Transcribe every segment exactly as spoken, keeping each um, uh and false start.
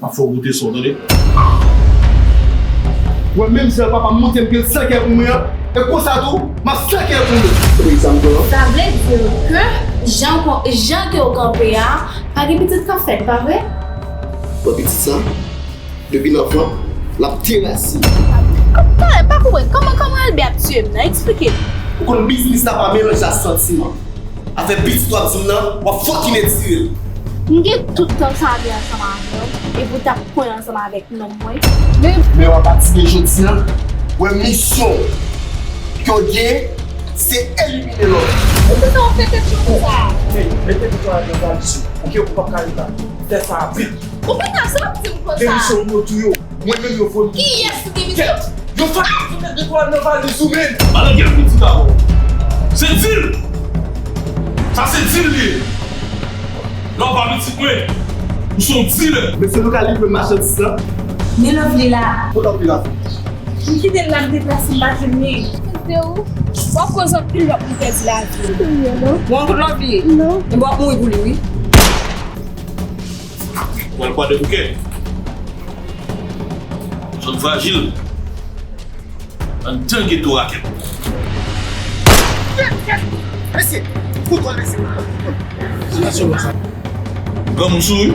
Fò w goute sa w, tande? Mwen menm jan papa m montre m gen l san kè pou mwen an, e konsa tou, m ap san kè pou nou. Sa vle di ke jan, jan ke w kanpe a, pa gen pitit k ap fèt, pa vre? Bon, pitit sa, depi nan vant, l ap terase. Kòman, pa konprann, kòman, kòman Elbe ap tiye m nan? Eksplike m. Ou konn biznis la pa melanje ak santiman. Afè pitit w ap di m nan, w ap fucking etire l. M gen tout tan sa vle ansanm avè w, epi w t ap pran ansanm avèk nonm mwen. Men, men w ap atire jodi a, wè misyon ke w gen, se elimine lòt. Poukisa w fè tèt cho konsa? Hey, mete demisyon nan valiz ou, oke, ou p ap ka ret la. Fè sa rapid. Ou pa ka sa w ap di m konsa. Demisyon w yo tou yo. Mwen menm yo voye m. Kiyès ki demisyon? Yo fè m met demisyon nan valiz ou, men. Malandren pitit avè w. Se dil. Sa se dil li ye. Lè w pa pitit mwen, ou se yon dilè. Mesye, nou ka livre machandiz la. Men Lovely la. Kot Lovely la? M kite l la, m deplase, m pa jwenn li. Tande w, w ap koz anpil lòt moun pèdi lavi yo. Bon, kot Lovely ye? Non. Enben, w ap mouri pou li, wi. Ou al kwade bouke. Zòn frajil. Anndan geto rakèt. Mesye, kontwòl, mesye. Granmoun sou wi.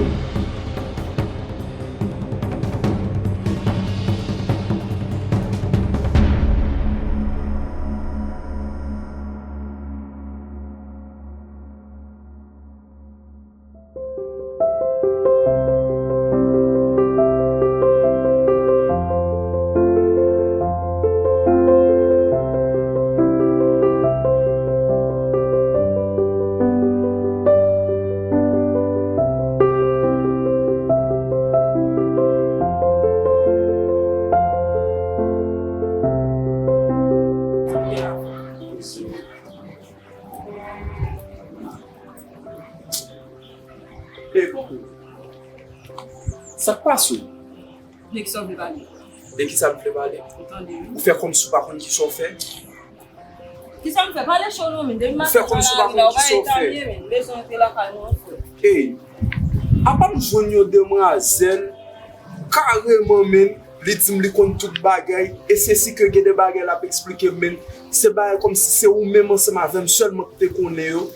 Ey, Koko. Sa k pase w? De kisa w vle pale? De kisa m vle pale? Ou tande, wi. Ou fè kòmsi w pa konn kisa w fè? Kisa m fè? Pale cho non, men. Depi maten m pale avè w, ou pa etabli, men. M bezwen antre lakay mwen, frè. Ey, apa m jwenn yon demwazèl kareman, men. Li di m li konn tout bagay, e se si ke gen de bagay l ap eksplike m, men se bagay kòmsi se ou menm ansanm avè m sèlman ki te konnen yo.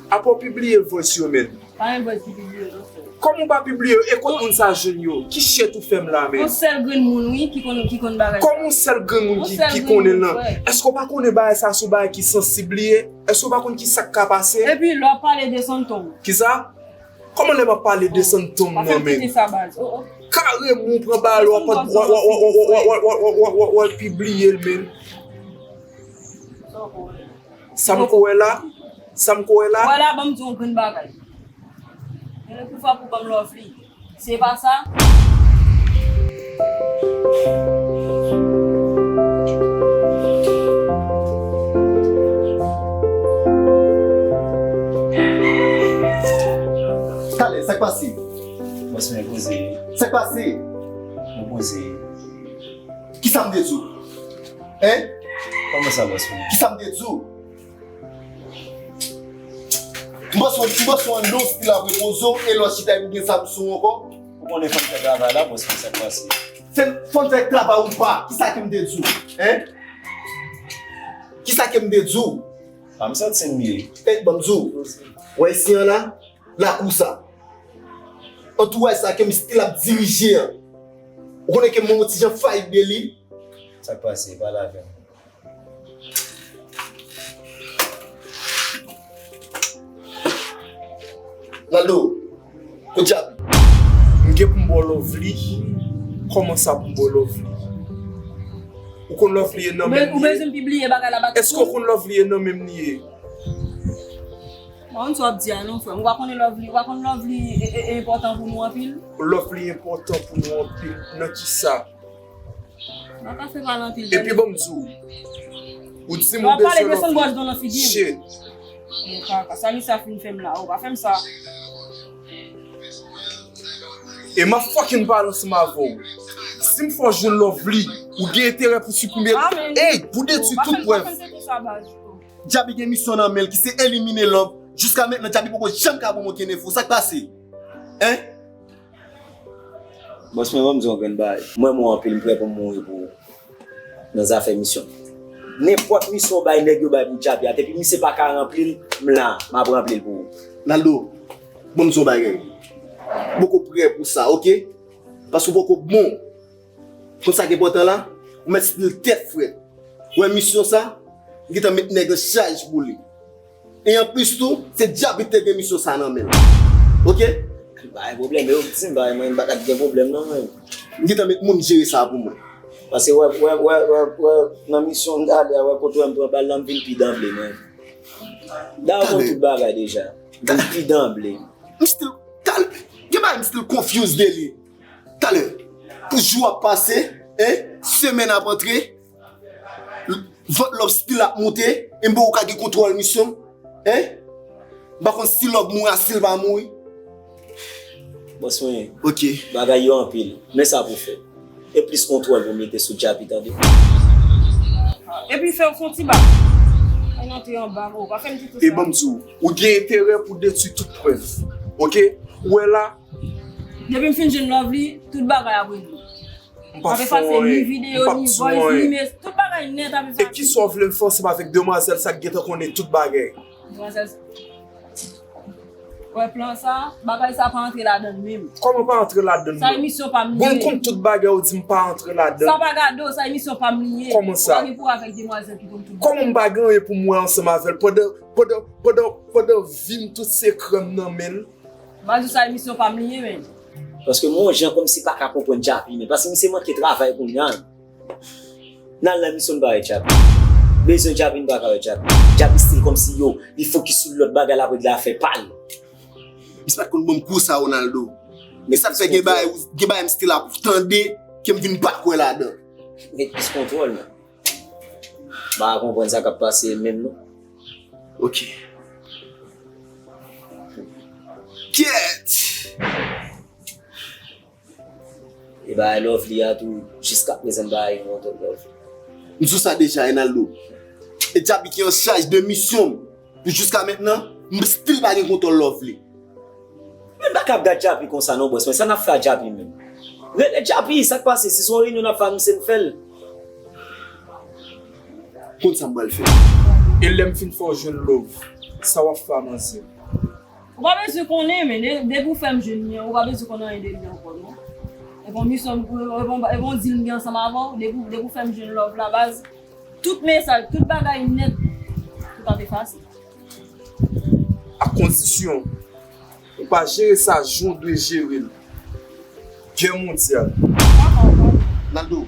Apa w pibliye voice yo, men? Pa gen voice ki pibliye, non, frè. Kòman w pa pibliye yo? E kot moun sa jwenn yo? Ki shit ou fè m la, men? Yon sèl grenn moun, wi, ki konn, ki konn bagay sa. Kòman yon sèl grenn moun ki, ki konnen l lan? Èske w pa konnen bagay sa se yon bagay ki sansib li ye? Èske w pa konn ki sa k ka pase? Epi lè w ap pale desann ton w. Kisa? Kòman lè m ap pale desann ton m nan, men? Kareman ou pran bal, w ap, w ap pibliye l, men. Sa m ko wè la? Sa m ko wè la? Wè la, ban m di w yon grenn bagay. Gen de kou fwa pou ban m Lovely. Se pa sa? Talè, sa k pase? Bòs mwen poze. Sa k pase? Mwen poze. Kisa m te di w? Hein? Kòman sa, bòs mwen? Kisa m te di w? M panse w, m panse w anndan w stil ap repoze w, e lè w chita epi gen zam sou w ankò. Ou konnen fò n fè travay la, bòs mwen, sa k pase? Fè, fò n fè travay ou pa, kisa ke m te di w? Hein? Kisa ke m te di w? Pa m santi m byen. E, ban m di w. Wè isi an la, lakou sa. Antouraj sa ke m stil ap dirije an. Ou konnen ke m yon ti jan fayi de li. Sa k pase? Pale avè m. Naldo, kot Djabi? M gen pou m ba w Lovely. Kòman sa pou m ba w Lovely? Ou konn Lovely ye nan men m li ye? Ou bezwen pibliye bagay la, pa... Èske ou konn Lovely ye nan men m li ye? Mwen konn sa w ap di a non, frè m. Ou pa konnen Lovely, ou pa konn Lovely e, e, e enpòtan pou nou anpil? Lovely enpòtan pou nou anpil nan kisa? Ou pa ka fè pale anpil. Epi ban m di w, ou di m ou bezwen Lovely. Shit. Mwen kaka, sa Lisa fin fè m la, ou pa fè m sa. E m ap fucking pale ansanm avè w. Si m fè w jwenn Lovely, ou gen enterè pou siprime, ey, pou detwi tout prèv. Djabi gen misyon nan men l ki se elimine Love. Jiska mentnan, Djabi poko janm ka ban m okenn enfo. Sa k pase? Hein? Bòs mwen, ban m di w yon grenn bagay. Mwen, mwen anpil, m prè pou m mouri pou ou. Nan zafè misyon. Nenpòt misyon w bay nèg yo bay pou Djapi a, depi misye pa ka ranpli l, m la, m ap ranpli l pou ou. Naldo, ban m di w yon bagay. M poko prè pou sa, oke? Paske w poko bon. Konn sa k enpòtan la, ou mèt still tèt frèt. Ou wè misyon sa, m gentan met nèg an chaj pou li. E anplis tou, se Djapi ki te gen misyon sa nan men l. Oke? Bagay pwoblèm, yo di m bagay mwen, m pa ka t gen pwoblèm non mwen. M gentan met moun jere sa pou mwen. Paske wè, wè, wè, wè, wè, nan misyon m t ale a, wè kote wè m pran bal la, m vin pi danble mwen. Da w konn tout bagay deja. M vin pi danble. M still, tal, gen bagay m still confuse de li. Talè, pou jou ap pase, en, semèn ap antre, vant lòb still ap moute, e m poko ka gen kontwòl misyon, en? M pa konn si lòb mouri a, si l pa mouri. Bòs mwen, oke, bagay yo anpil, men sa pou fè. E plis kontwòl pou mete sou Djapi, tande. Epi fè w fè yon ti bak. Ann antre anba, mo, pa fè m di tou sa. E ban m di w, ou gen enterè pou detwi tout prèv. Oke? Ou wè la, depi m fin jwenn Lovely, tout bagay ap regle. M p ap fè anyen. Ap efase ni videyo, ni voice, ni mes, tout bagay nèt ap efase. E kisa w vle m fè ansanm avèk demwazèl sa k gentan konnen tout bagay? Demwazèl sa. Wè plan sa, bagay sa pa antre ladann menm. Kòman pa antre ladann menm? Sa emisyon pa m li ye. Bon, m konn tout bagay ou di m pa antre ladann. Sa pa gade w, sa emisyon pa m li ye. Kòman sa? Ou pa gen pou wè avèk demwazèl ki konn tout bagay. Kòman m pa gen anyen pou m wè ansanm avè l pandan, pandan, pandan, pandan vi m tout sekrè m nan men l? Baz ou sa emisyon pa m li ye, men. Paske m wè yon jan kòmsi pa ka konprann Djapi, men. Paske misye manke travay kounye a. N al nan misyon n pa wè Djapi. Bezwen Djapi n pa ka wè Djapi. Djapi still kòmsi yo, li fokis sou lòt bagay l ap regle afè pa l. Misye pa t konn ban m kou sa, Ronaldo. E sa k fè gen bagay, gen bagay m still ap tande ke m vin pa kwè ladan. Met plis kontwòl, man. M pa konprann sa k ap pase menm non. Ok. Kyèt! E bagay Lovely a tou, jiskaprezan m pa gen kontwòl Lovely. M di w sa deja, Ronaldo. E Djapi ki an chaj de misyon m. Pou jiska mentnan, m still pa gen kontwòl Lovely. Men m pa ka ap gad Djapi konsa non, bòs. Men sa n ap fè a Djapi menm? Rele Djapi, sa k pase? Si se yon reyinyon n ap fè a misye, n fè l. Konn sa m pral fè. E lè m fin fè w jwenn Love, sa w ap fè a manzè? Ou pa bezwen konnen, men de-, depi w fè m jwenn li an, ou pa bezwen konnen anyen de li ankò, non. E bon misyon, e bon, e bon dil m gen ansanm avè w, depi, depi w fè m jwenn Love la, baz, tout mesaj, tout bagay nèt, tout ap efase. A kondisyon, ou pa jere sa jan w dwe jere l. Gè mondyal. Naldo,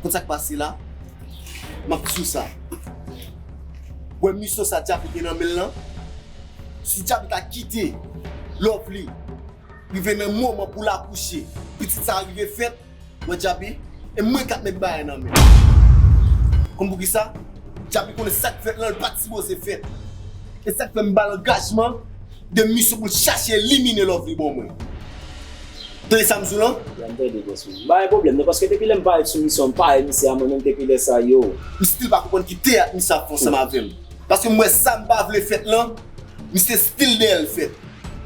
konn sa k pase la? M ap di w sa. Wè misyon sa Djapi gen nan men l lan? Si Djapi ta kite Lovely, rive nan moman pou l akouche, pitit sa rive fèt, wè Djapi, e mwen k ap met bagay nan men l. Konn poukisa? Djapi konnen sa k fèt lan, li pa t sipoze fèt. E sa k fè m ba l angajman de misyon pou l chache elimine Lovely bò mwen. Tande sa m di w lan? Ya, m tande, bòs mwen. M pa gen pwoblèm, non, paske depi lè m parèt sou misyon, m parèy misye a mwen menm depi lè sa yo. M still pa konprann ki teyat misye ap fè ansanm avè m. Paske m wè sa m pa vle fèt lan, misye still dèyè l fèt.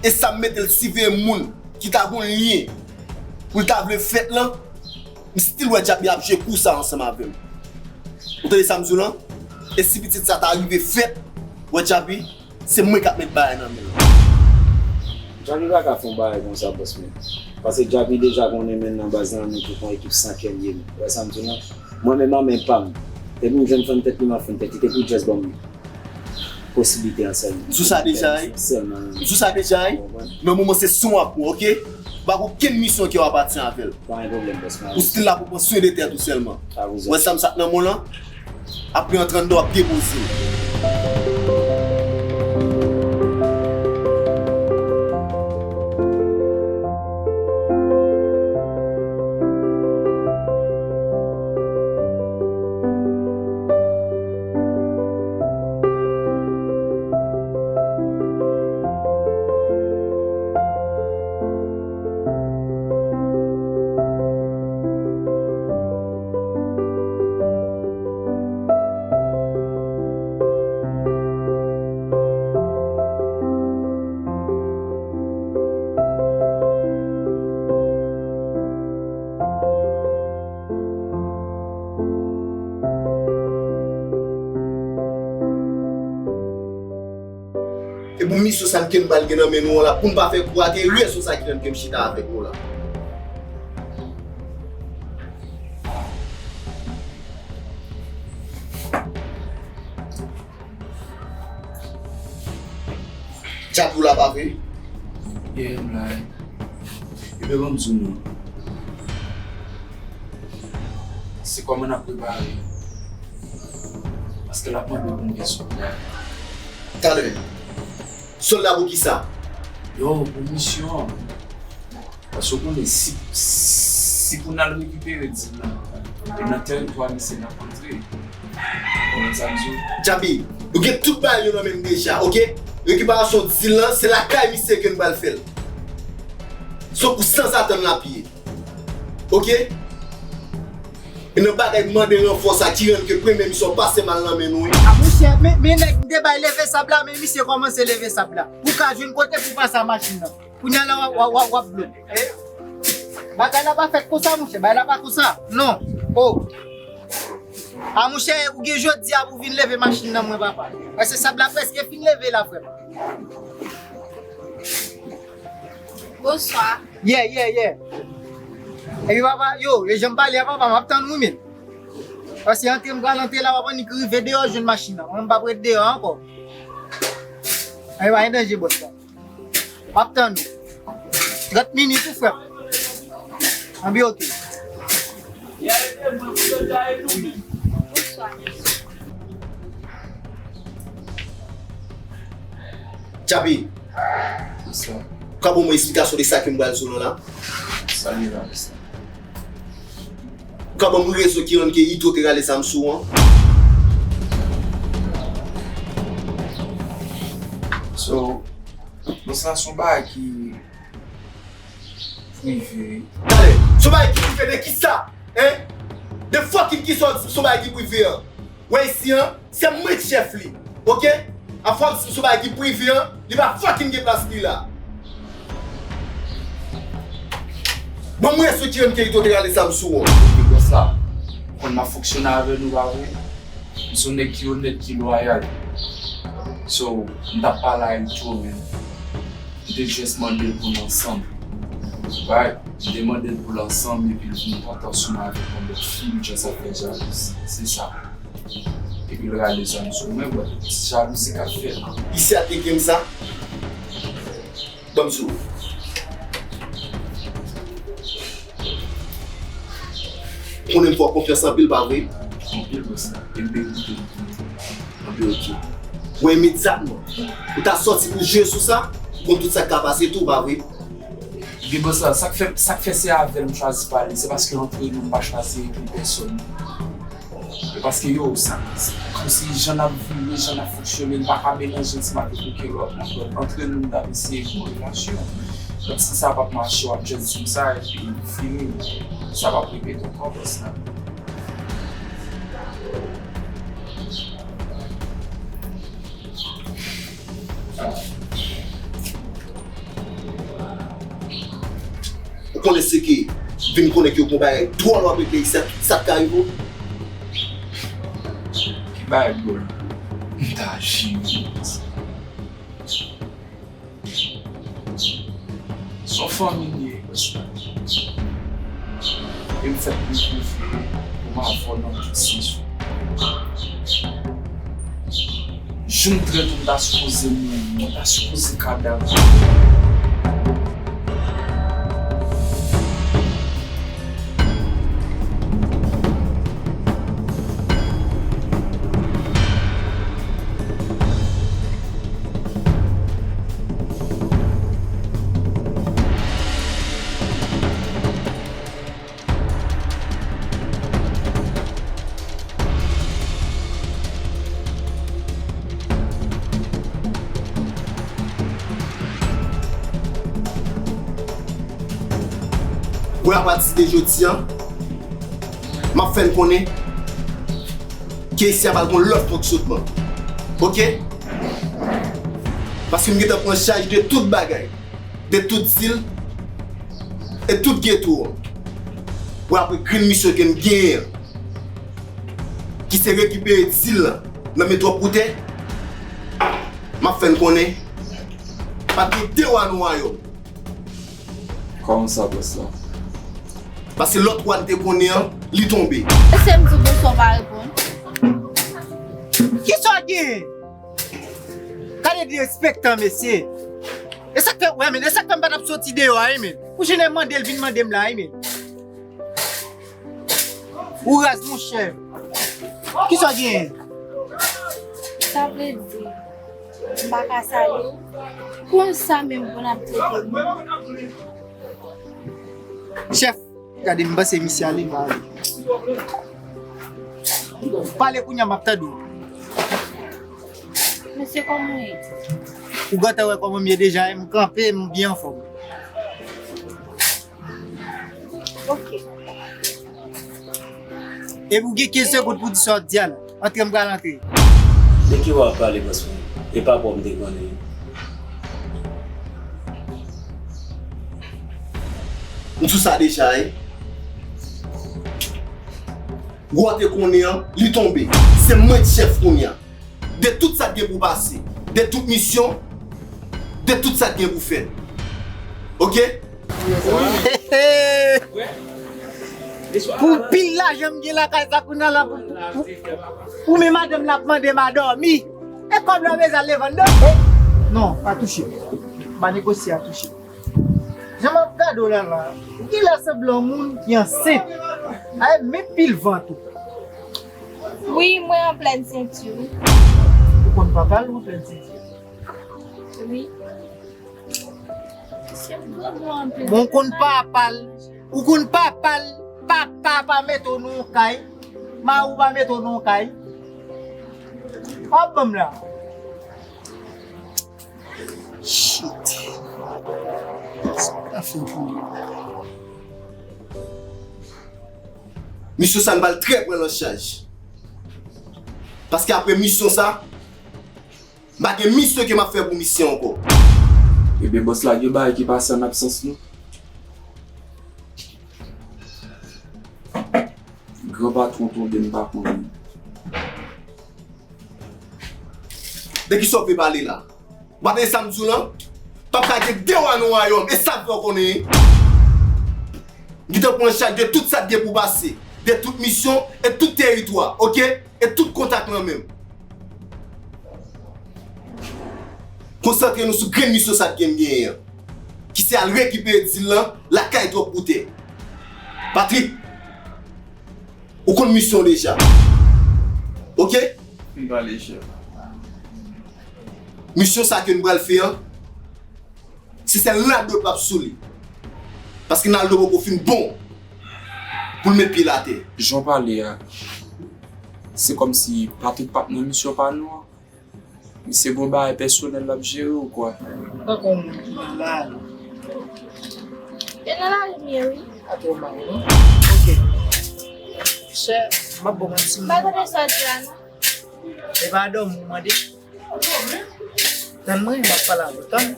E sa m mete l siveye moun ki ta gon lyen pou l ta vle fèt lan, m still wè Djapi ap jwe kou sa ansanm avè m. Ou tande sa m di w lan? E si pitit sa ta rive fèt, wè Djapi, se mwen k ap met bagay nan men l. Djapi pa ka fè yon bagay konsa, bòs mwen. Paske Djapi deja konnen men nan baz nan men tout yon ekip san kè l ye. Ou wè sa m di w lan? Mwen menm an men pa m. Depi m jwenn fann tèt li, m ap fann tèt li. Te pou just ban m posiblite an sèlman. M di w sa deja, wi. Sèlman. M di w sa deja, wi. Ou konprann? Nan moman se swen w ap pran, oke? Ou pa gen okenn misyon ke w apatyen avè l. Pa gen pwoblèm, bòs mwen. Ou still la pou pran swen de tèt ou sèlman. Ou wè sa m sot nan men w lan? Apre an trannde w ap depoze l. E pou misyon sa m ke m pral gen nan men nou an la, pou n pa fè kou ate, rezon sa ki fè m ke m chita avèk nou la. Tchapou la pa vre? Yeah, m la. Ebyen, ban m di w non. Se kòman n ap prepare. Paske l ap mande pou m gen sòlda. Talè. Sòlda pou kisa? Yo, pou misyon an. Paske w konnen, si, si pou n al rekipere dil lan, e nan tèritwa misye n ap antre. Konprann sa m di w? Djabi, nou gen tout bagay yo nan men m deja, oke? Rekiperasyon dil lan, se lakay misye ke n pral fè l. Se yon kou sanzatann l ap ye. Oke? E nan bagay mande ranfò sa ki rann ke premye misyon pase mal nan men nou, wi. A monchè, men, men nèg m te bay leve sab la, men misye kòmanse leve sab la. Pou ka jwenn kote pou pase a machin nan. Kounye a la w ap, w ap, w ap, w ap bloke. Bagay la pa fèt konsa, monchè. Bagay la pa konsa. Non. Oh. A monchè, ou gen jodi a pou vin leve machin nan mwen, papa. Paske sab la prèske fin leve la, frè m. Bonswa. Yeah, yeah, yeah. Epi papa, yo, e jan m pale a papa, m ap tann ou, men. Paske antre m pral antre la, w ap annik rive deyò jwenn machin nan. Mwen m p ap ret deyò ankò. Ay, pa gen danje, bòs la. M ap tann ou. Trant minit wi, frè m. Ann byen, oke. Bonswa, mesye. Djabi. Bonswa. Ou ka ban mwen esplikasyon de sa ke m pral di w lan la? Sa li la, mesye. Ou ka ban m rezon ki rann ke Ito te rale zam sou ou an? So, bon, sa se yon bagay ki prive. Talè, se yon bagay ki prive de kisa? Hein? De fucking kisa w di m se yon bagay ki prive an? Wè isi an, se mwen k chèf li, oke? Afwa m si m sou bagay ki prive an, li pa fucking gen plas li la. Bon, mwen sou ki rann ke Ito te rale zam sou ou. Oke, bòs la, ou konn m ap fonksyone avè nou, pa vre? M se yon nèg ki onèt, ki lwayal. So, m t ap pale a Ito, men m te just mande l pou l ansanm. Right? M te mande l pou l ansanm, epi l vin pantan sou mwen avèk yon lòt fi, m just ap fè jalouzi. Se sa. Epi l rale zam sou mwen, wè, se jalouzi k ap fèt. Isi a te gen m sa. Ban m di w. Konnen m fè w konfyans anpil, pa vre? Anpil, bòs la. E m merite l tou. Anpil, oke. Wè, imedyatman, ou ta sòti pou jwe sou sa, ou konn tout sa k ka pase tou, pa vre? Gen bòs la, sa k fè, sa k fè se avè l m chwazi pale, se paske antre nou m pa chwazi ekri pèsòn. E paske yo, sa, se kòmsi jan n ap vire, jan n ap fonksyone, n pa ka melanje l ti maten pou ke lòt. Antre nou, n t ap eseye gen yon relasyon. Donk, si sa p ap mache, w ap just di m sa, epi fini. Sa p ap repete ankò, bòs la. Ou konnen se ke vin konnen ke w gon bagay dwòl w ap regle isit, sa k ka rive w? Ki bagay dwòl? M ta jire. Se yon fanmi m ye, bòs la. E m fèk retwouve pou m avè w nan tout sans ou. Jou m trèt ou, m ta sipoze mouri, mwen ta sipoze kadav. Wè, apati de jodi a, m ap fè n konnen ke isi a pral gon lòt fonksyonman. Oke? Paske m gentan pran chaj de tout bagay, de tout zil, e tout geto an. Wè, apre grenn misyon ke m genyen an, ki se rekipere dil lan nan men twòp woutè, m ap fè n konnen Pa t gen de wa nan wayòm. Kòman sa, bòs la? Paske lòt wa n te konnen an, li tonbe. Mesye, m di w bonswa, w pa reponn. Kisa w genyen? Gade derespektan, mesye. E sa k fè, wè, men, e sa k fè m pa t ap soti deyò a, wi, men. Ou jene mande l vin mande m la, wi, men. Ou raz, monchè. Kisa w genyen? Sa vle di, m pa ka salye w? Konsa menm pou n ap trete moun? Chèf, gade, m panse misye ale, m ale. Pale kounye a, m ap tande w. Mesye, kòman w ye? Ou gentan wè kòman m ye deja, m kanpe, m byen anfòm. Ok. Epi w gen kenz segonn pou w di sa w ap di a la. Antre, m pral antre. De ki w ap pale, bòs mwen? E pa bò m te konnen. M sou sa deja, wi. Wa w te konnen an, li tonbe. Se mwen k chèf kounye a. De tout sa k gen pou pase, de tout misyon, de tout sa k gen pou fèt. Oke? Pou pil lajan m gen lakay sa kounye a la, pou, pou, pou, pou men madanm la ap mande m a dòmi. E kòb la bezwen al devann non. Non, pa touche. Pa negosye a touche. Jan m ap gade w la la, ou genlè sanble yon moun ki ansent. Ay, men pil vant ou. Wi, mwen an plèn senti, wi. Ou konn papa l ou an plèn senti? Wi. Se bon, bon, anpil. Bon, ou konn papa l, ou konn papa l, papa pa mete w nan yon kay, mari w pa mete w nan yon kay. W ap ban m la. Shit. Sa w ta fè pou li? Misyon sa, m pral trè pran l an chaj. Paske apre misyon sa, m pa gen misyon ke m ap fè pou misye ankò. Ebyen, bòs la, gen bagay ki pase an absans nou. Gran patwon tonbe, m pa konnen. De kisa w vle pale la? Ou pa tande sa m di w lan? P ap ka gen de wa nan wayòm, e sa m fè w konnen. M gentan pran chaj de tout sa k gen pou pase, de tout misyon e tout teritwa, oke? E tout kontak lan menm. Konsantre nou sou grenn misyon sa k gen genyen an, ki se al rekipere dil lan lakay Twòp Koutè. Patrik, ou konn misyon w deja. Oke? M pale, chèf. Misyon sa ke n pral fè an, se sèl Naldo k p ap sou li. Paske Naldo poko fin bon pou l met pye l atè. Jan w pale a, se kòmsi Patrik p ap nan misyon pa nou an. Misye gon bagay pèsonèl l ap jere ou kwa? Tankou yon moun ki mal la. E nan lari m ye, wi. A twò mal, non? Oke. Chè, m ap ba w yon ti moman. M pa tande sa w di a, non. E pa dòmi w mande? Tann mwen, m ap pale avè w, tann.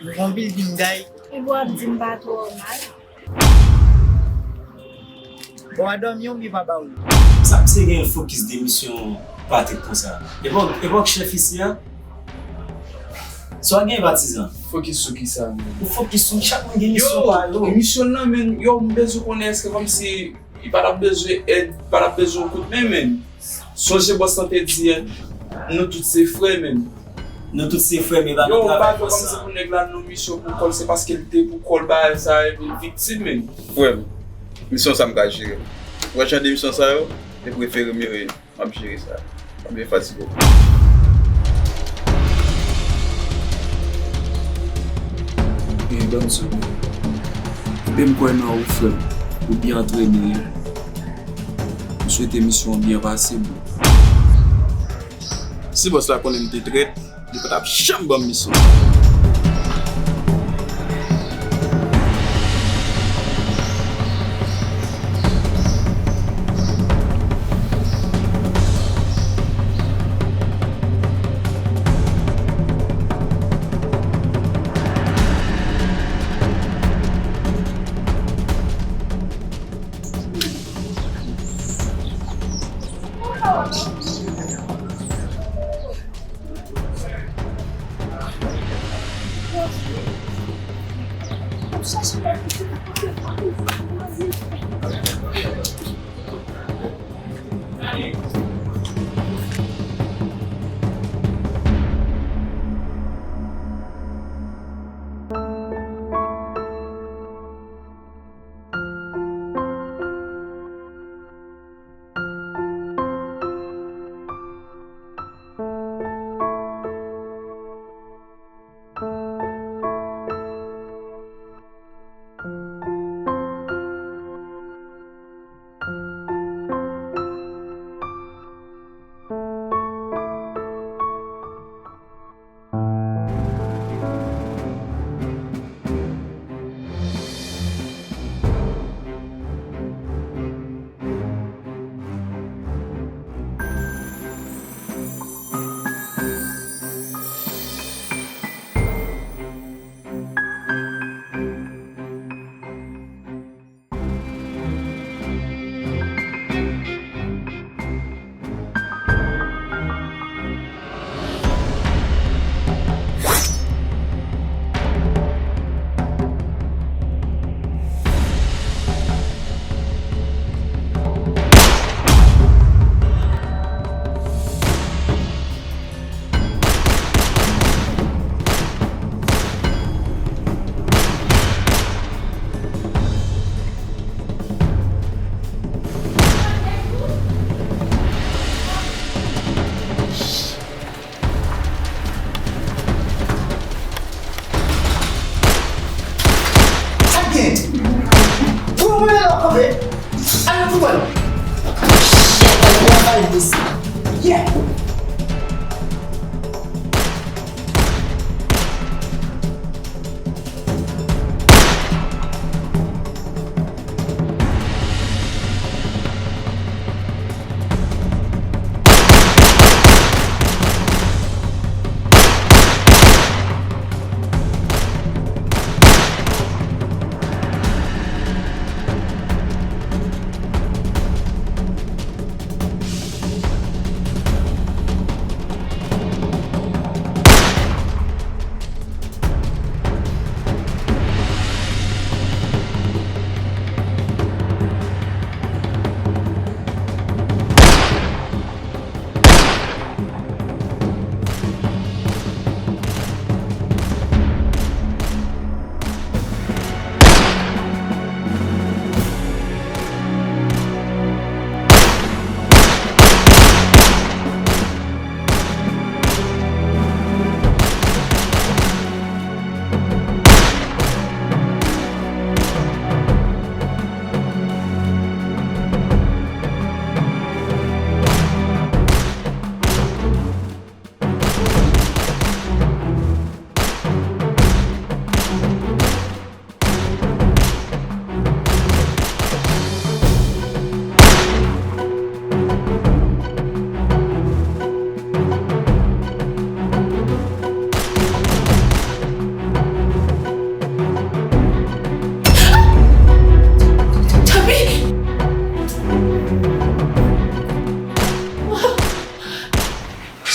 Nou gon building, guy. Epi w ap di m pa twò mal. Bon, w a dòmi, yon bi pa ba w. Sa misye gen fokis de misyon Patrick konsa? Epòk, epòk chèf isi a? Sa w gen patizan? Fokis sou kisa, menm? Ou fokis sou chak moun gen misyon pa yo. Yo, misyon nan, men, yo, m bezwen konnen èske kòmsi li pa t ap bezwen èd, pa t ap bezwen yon kout men, men. Sonje bòs lan te di, nou tout se frè, men. Nou tout se frè, men pa nan travay fòs sa. Yo, ou pa fè kòmsi pou nèg la nan misyon pou kò l, se paske l te pou kò l bagay sa, epi l viktim, men. Frè m, misyon sa m ka jere. Ou wè jan de misyon sa yo, e prefere m yo ye. M ap jere sa. M ap byen fatige w. Ebyen, ban m di w, men m kwè nan ou, frè m. Ou byen antrene. M swete misyon an byen pase, bro. Si bòs la konnen m te trèt, li pa t ap janm ban m misyon sa. chache. Sa k gen? Pou mwen la kanpe. Al nan poubèl. Shit, al travay isi. Yeah.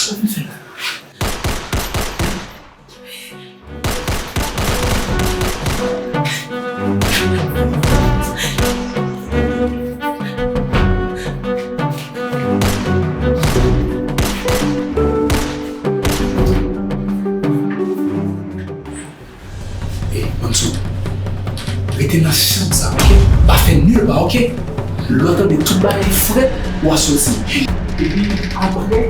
Sa w vin fè la? Ey, Mansou, rete nan chanm sa, oke? Pa fè nil pa, oke? Lè w tande tout bagay frèt, w a soti. Epi apre,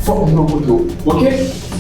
fòk m nan kote w, oke?